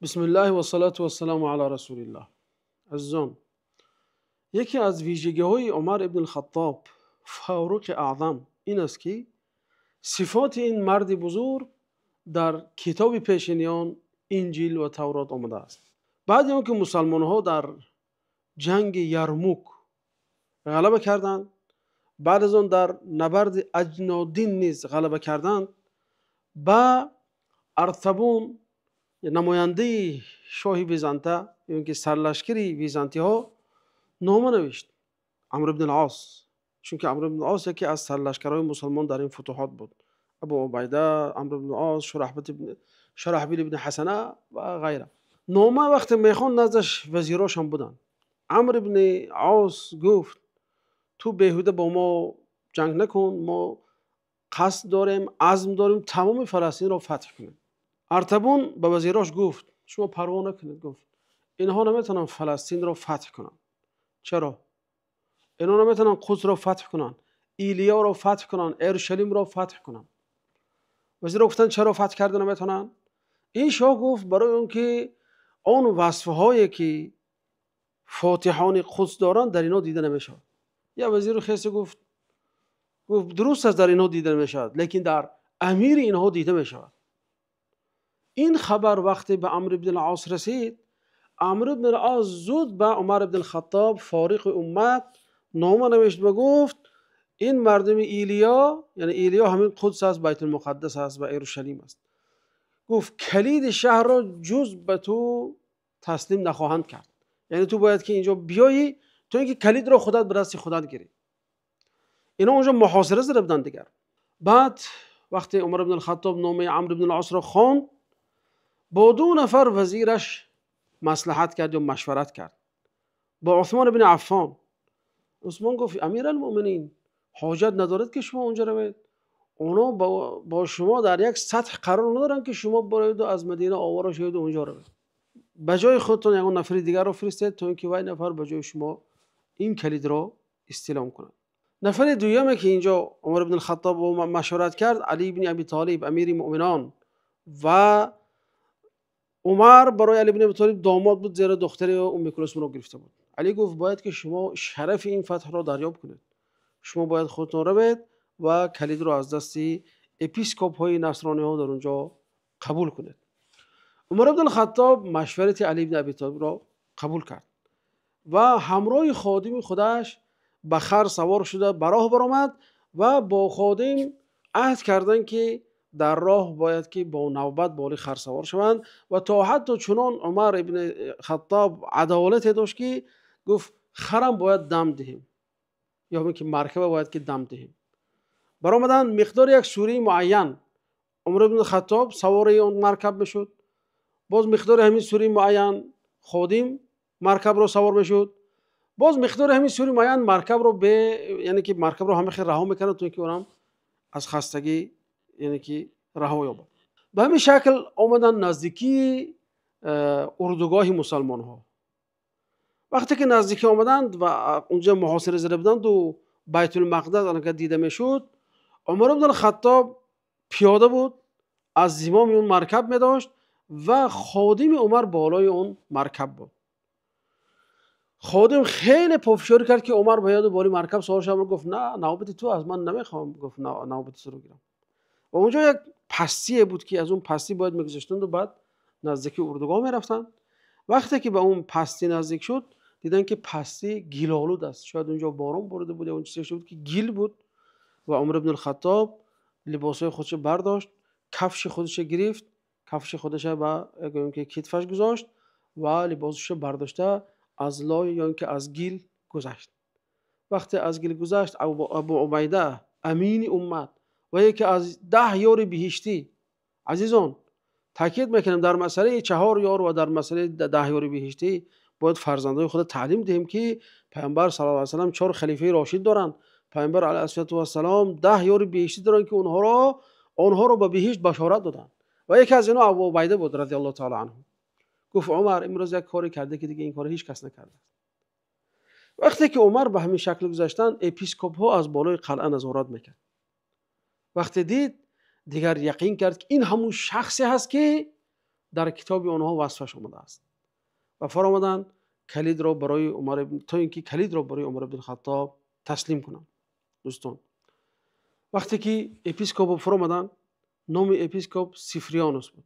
Бисмиллаҳи вассалату вассаламу ала расулиллаҳ. Азизон, яке аз вижагиҳои Умар ибн ал-Хаттоб, Фаруқи Аъзам, ин аст, ки сифоти ин марди бузург дар китоби пешиниён, Инҷил ва Таврот омадааст. Баъди он ки мусалмонҳо дар ҷанги Ярмук ғалаба карданд, баъд аз он дар набарди Аҷнодин низ ғалаба карданд, ба Артабун, намояндаи шоҳи Византа ё ин ки сарлашкари византиҳо, нома навишт Амр ибн ал-Ос, чунки Амр ибн ал-Ос яке аз сарлашкарҳои мусалмон дар ин футуҳот буд. Абу Убайда, Амр ибн ал-Ос, Шурахбил ибн Ҳасана ва ғайра. Нома вақте мехонд, наздаш вазирошам буданд. Амр ибн Ос гуфт: ту беҳуда бо мо ҷанг накун, мо қасд дорем, азм дорем тамоми Фаластинро фатҳ кунем. Артабун ба вазирош гуфт: шумо парво накунед, гуфт, инҳо наметавонанд Фаластинро фатҳ кунанд. Чаро? Инҳо наметавонанд Қудсро фатҳ кунанд, Илиёро фатҳ кунанд, Эрушалимро фатҳ кунанд. Вазиро гуфтанд: чаро фатҳ карда наметавонанд? Ин шоҳ гуфт: барои он ки он васфҳое ки фотиҳони Қудс доранд, дар инҳо дида намешавад. Як вазиру хесе гуфт, дуруст аст, дар инҳо дида намешавад, лекин дар амири инҳо дида мешавад. Ин хабар вақте ба Амр ибн ал-Ос расид, Амр ибн ал-Ос зуд ба Умар ибн ал-Хаттоб, фориқи уммат, нома навишт ва гуфт: ин мардуми Илиё, яъне Илиё ҳамин Қудс аст, Байтулмуқаддас аст ва Ерушалим аст, гуфт калиди шаҳрро ҷуз ба ту таслим нахоҳанд кард. Яъне ту бояд ки инҷо биёӣ то ин ки калидро худат ба дасти худат гирӣ. Инҳо онҷо муҳосира зада буданд дигар. Баъд вақте Умар ибн ал-Хаттоб номаи Амр ибн ал-Осро хонд, бо ду нафар вазираш маслиҳат кард ё машварат кард. Бо Усмон ибн Аффон. Усмон гуфт: Амир ал-Муъминин, ҳоҷат надорад ки шумо онҷо равед. Онҳо бо шумо дар як сатҳ қарор надоранд ки шумо бароеду аз Мадина овора шаведу онҷо равед. Ба ҷои худтон ягон нафари дигарро фиристед, то ин ки вай нафар ба ҷои шумо ин калидро истилом кунад. Нафари дуюме ки инҷо Умар ибн ал-Хаттоб бо машварат кард, Али ибн Аби Толиб, амири муъминон, ва Умар барои Али ибн Аби Толиб домод буд, зеро духтари Умми Кулсумро гирифта буд. Али гуфт: бояд ки шумо шарафи ин фатҳро дарёб кунед. Шумо бояд худтон равед ва калидро аз дасти епископҳои насрониҳо дар онҷо қабул кунед. Умар ибн ал-Хаттоб машварати Али ибн Аби Толибро қабул кард ва ҳамроҳи ходими худаш ба хар савор шуда ба роҳ баромад ва бо ходим аҳд карданд, ки дар роҳ бояд ки бо навбат болои хар савор шаванд. Ва то ҳатто чунон Умар ибн Хаттоб адолате дошт, ки гуфт: харам бояд дам диҳем, ё ки маркаба бояд ки дам диҳем. Баромаданд, миқдори як сураи муайян Умар ибн Хаттоб савори он маркаб мешуд, боз миқдори ҳамин сураи муайян ходим маркабро савор мешуд, боз миқдори ҳамин сураи муайян маркабро яъне ки маркабро ҳама хел раҳо мекарданд, то ин ки онам аз хастагӣ, яъне ки раҳо ёбад. Ба ҳамин шакл омаданд наздикии урдугоҳи мусалмонҳо. Вақте ки наздикӣ омаданд ва унҷо муҳосира зада буданду Байтулмақдас аллакай дида мешуд, Умар ибн ал-Хаттоб пиёда буд, аз зимоми он маркаб медошт ва ходими Умар болои он маркаб буд. Ходим хеле пофишорӣ кард, ки Умар бояду болои маркаб савор шавад. Гуфт: на, навбати ту аст, ман намехоҳам, гуфт, навбати туро гирам. Ва онҷо як пастие буд, ки аз он пастӣ бояд мегузаштанду баъд наздики урдугоҳ мерафтанд. Вақте ки ба он пастӣ наздик шуд, диданд, ки пастӣ гилолуд аст. Шояд онҷо борон борида буд ё он чизе шуда буд, ки гил буд. Ва Умар ибн ал-Хаттоб либосҳои худашро бардошт, кафши худашро гирифт, кафши худашро ба гӯем ки китфаш гузошт ва либосашро бардошта аз лой ё ин ки аз гил гузашт. Вақте аз гил гузашт, Абу Убайда, амини уммат ва яке аз 10 ёри биҳиштӣ, азизон, таъкид мекунем, дар масъалаи 4 ёр ва дар масъалаи 10 ёри биҳиштӣ бояд фарзандои худро таълим диҳем, ки Паёмбар саллаллоҳу алайҳи васаллам 4 халифаи рошид доранд, Паёмбар алайҳиссалоту вассалом 10 ёри биҳиштӣ доранд, ки онҳоро ба биҳишт башорат доданд. Ва яке аз инҳо Абу Убайда буд радиаллоҳу таъала анҳу. Гуфт: Умар имрӯз як коре карда, ки дига ин корро ҳеҷ кас накардааст. Вақте ки Умар ба ҳамин шакл гузаштанд, епископҳо аз болои қалъа назорат мекард. Вақте дид, дигар яқин кард, ки ин ҳамун шахсе ҳаст, ки Дар китоби онҳо васфаш омадааст. Ва фаромаданд калидро барои Умар, то инки калидро барои Умар ибн Хаттоб таслим кунанд. Дӯстон, вақте ки епископ фаромаданд, номи епископ Сифриянус буд.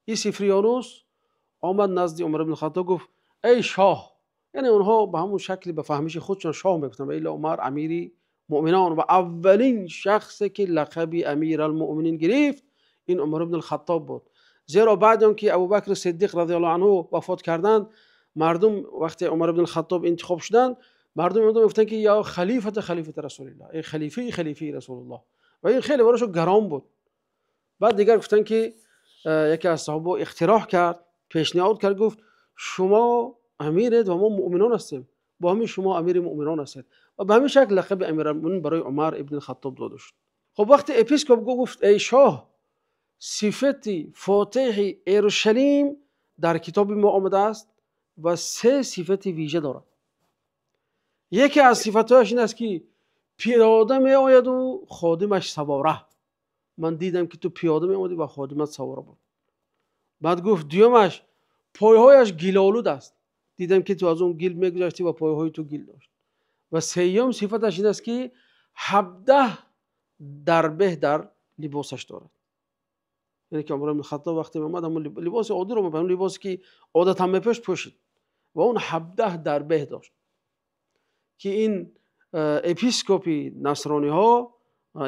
Ин Сифриянус омад назди Умар ибн Хаттоб, гуфт: эй шоҳ! Яъне онҳо ба ҳамон шакли ба фаҳмиши худшон шоҳ мегуфтанд, ва илла Умар амири муъминон ва аввалин шахсе ки лақаби амиралмуъминин гирифт, ин Умар ибн Хаттоб буд. Зеро баъд он ки Абубакр Сиддиқ разияллоҳу анҳу вафот карданд, мардум вақте Умар ибн Хаттоб интихоб шуданд, мардум мегуфтанд ки ё халифата халифати расулуллоҳ, эй халифаи халифаи расулуллоҳ. Ва ин хеле барояшон гарон буд. Баъд дигар гуфтанд ки яке аз саҳоба ихтироҳ кард, пешниҳод кард, гуфт: шумо амиред ва мо муъминон ҳастем, бо ҳамин шумо амири муъминон ҳастед. Ва ба ҳамин шакл лақаби амиралмуъминин барои Умар ибн Хаттоб дода шуд. Хуб, вақте епископ гуфт: эй шоҳ, сифати фотиҳи Ерушалим дар китоби мо омадааст ва се сифати вижа дорад. Яке аз сифатҳояш ин аст ки пиёда меояду ходимаш савора. Ман дидам ки ту пиёда меомадӣ ва ходимат савора буд. Баъд гуфт: дуюмаш, пойҳояш гилолуд аст. Дидам ки ту аз он гил мегузаштӣ ва пойҳои ту гил дошт. Ва сеюм сифаташ ин аст ки 17 дарбеҳ дар либосаш дорад. Яъне ки Умар ибн Хаттоб вақте меомад, ҳамон либоси оддиро мепӯшид, ҳамон либосе ки одатан мепӯшт пӯшид, ва он 17 дарбеҳ дошт, ки ин епископи насрониҳо,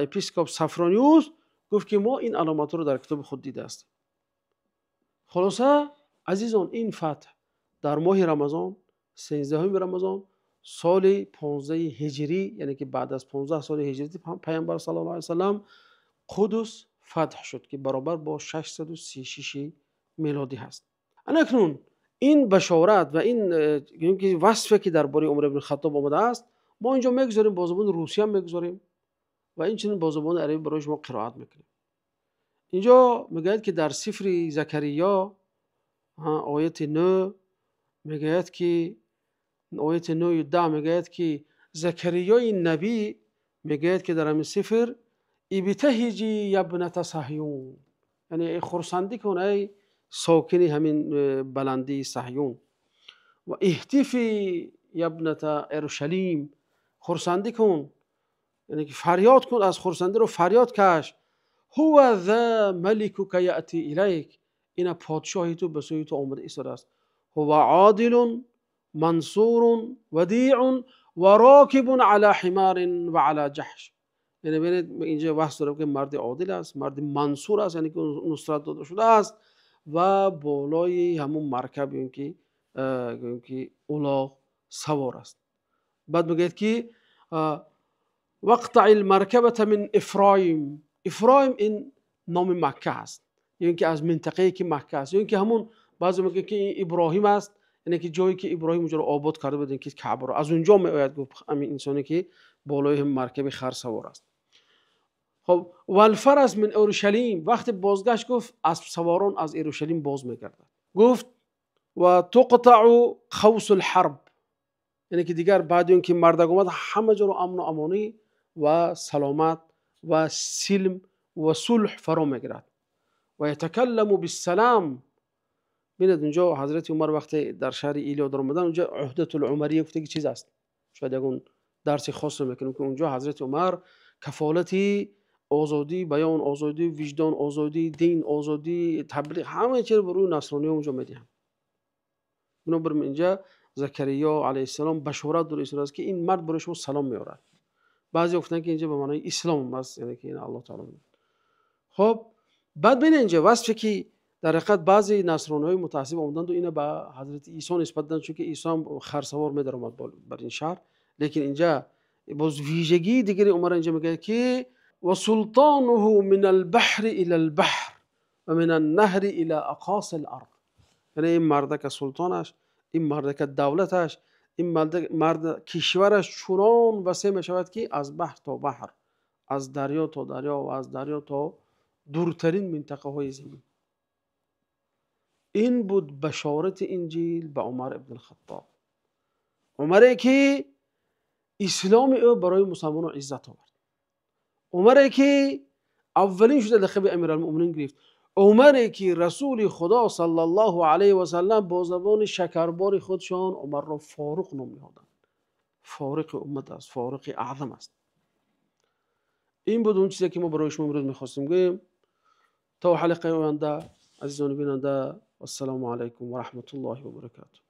епископ Сафрониус, гуфт ки мо ин аломатҳоро дар китоби худ дидаастем. Хулоса, азизон, ин фатҳ дар моҳи Рамазон, 13 Рамазон, соли 15 ҳиҷрӣ, яъне ки баъд аз 15 соли ҳиҷрати Паёмбар саллаллоҳу алайҳи васаллам, Қудус фатҳ шуд, ки баробар бо 636 мелодӣ ҳаст. Анакнун ин башорат ва ин ки васфе ки дар бораи Умар ибн Хаттоб омадааст, мо инҷо мегузорем, бо забони русӣ ҳам мегузорем ва инчунин бо забони арабӣ барои шумо қироат мекунем. Инҷо мегӯяд ки дар сифри Закария, ояти 9 мегӯяд ки, ояти 9 10 мегӯяд ки Закариёи набӣ мегӯяд ки дар ҳамин сифр: ибтаҳиҷи ябната Саҳюн, яъне хурсандӣ кун эй сокини ҳамин баландии Саҳюн, ва иҳтифи ябната Ерушалим, хурсандӣ кун, яъне ки фарёд кун, аз хурсандиро фарёд каш. Ҳува за маликука яъти илайк, ина подшоҳи ту ба сӯи ту омада истодааст. Ҳува одилун мансурун вадиун ва рокибун ала ҳимарин ва ала ҷаҳш. Яъне бинед, инҷо васф дорад ки марди одил аст, марди мансур аст, яъне ки нусрат дода шудааст ва болои ҳамон маркаб ё ки улоғ савор аст. Баъд мегӯяд ки вақтаи лмаркабата мин Ифроим. Ифроим ин номи Макка аст, ё ин ки аз минтақае ки Макка аст, ё ин ки ҳамон баъзе мегӯянд ки ин Иброҳим аст, яъне ки ҷое ки Иброҳим онҷоро обод карда буд, ин ки Каъбаро аз он ҷо меояд, гуфт ҳамин инсоне ки болои маркаби хар савор аст. Хоб, валфарас мин Уршалим, вақте бозгашт гуфт аспсаворон аз Ерушалим боз мегардад. Гуфт ва туқтаъу қавсул ҳарб, яъне ки дигар баъди он ки мардак омад ҳама ҷоро амну амонӣ ва саломат ва силм ва сулҳ фаро мегирад. Ва ятакалламу биссалам. Бинед, унҷо ҳазрати Умар вақте дар шаҳри Илиё даромадан, унҷо уҳдатул умария гуфтаги чиз аст. Шояд ягон дарси хосро мекунем ки унҷо ҳазрати Умар кафолати озодии баён, озодии виҷдон, озодии дин, озодии таблиғ, ҳама чиз барои насрониҳо унҷо медиҳанд. Бинобар ин инҷа Закариё алайҳиссалом башорат дода истодааст ки ин мард барои шумо салом меорад. Баъзеҳо гуфтанд ки инҷа ба маънои ислом аст, яъне ки ин Аллоҳ таоло. Хоб, баъд бинед инҷа васфе ки дар ҳақиқат баъзе насрониҳои мутаассиб омаданду ина ба ҳазрати Исо нисбат доданд, чунки Исо ҳам харсавор медаромад бар ин шаҳр. Лекин инҷа боз вижагии дигари Умар инҷа мегӯяд ки ва султонуҳу мин албаҳри ила албаҳр ва мин аннаҳри ила ақоси алард. Яъне ин мардака султонаш, ин мардака давлаташ, ин мард кишвараш чунон васеъ мешавад ки аз баҳр то баҳр, аз дарё то дарё ва аз дарё то дуртарин минтақаҳои замин. Ин буд башорати Инҷил ба Умар ибн Хаттоб. Умаре ки исломи ӯ барои мусалмонон иззат овард. Умаре ки аввалин шуда лақаби амиралмуъминин гирифт. Умаре ки Расули Худо саллаллоҳу алайҳи васаллам бо забони шакарбори худшон Умарро Форуқ ном ниҳоданд. Фориқи уммат аст, Форуқи Аъзам аст. Ин буд он чизе ки мо барои шумо имрӯз мехостем гӯем. То ҳалқаи оянда, азизони бинанда, вассалому алайкум ва раҳматуллоҳи ва баракатуҳ.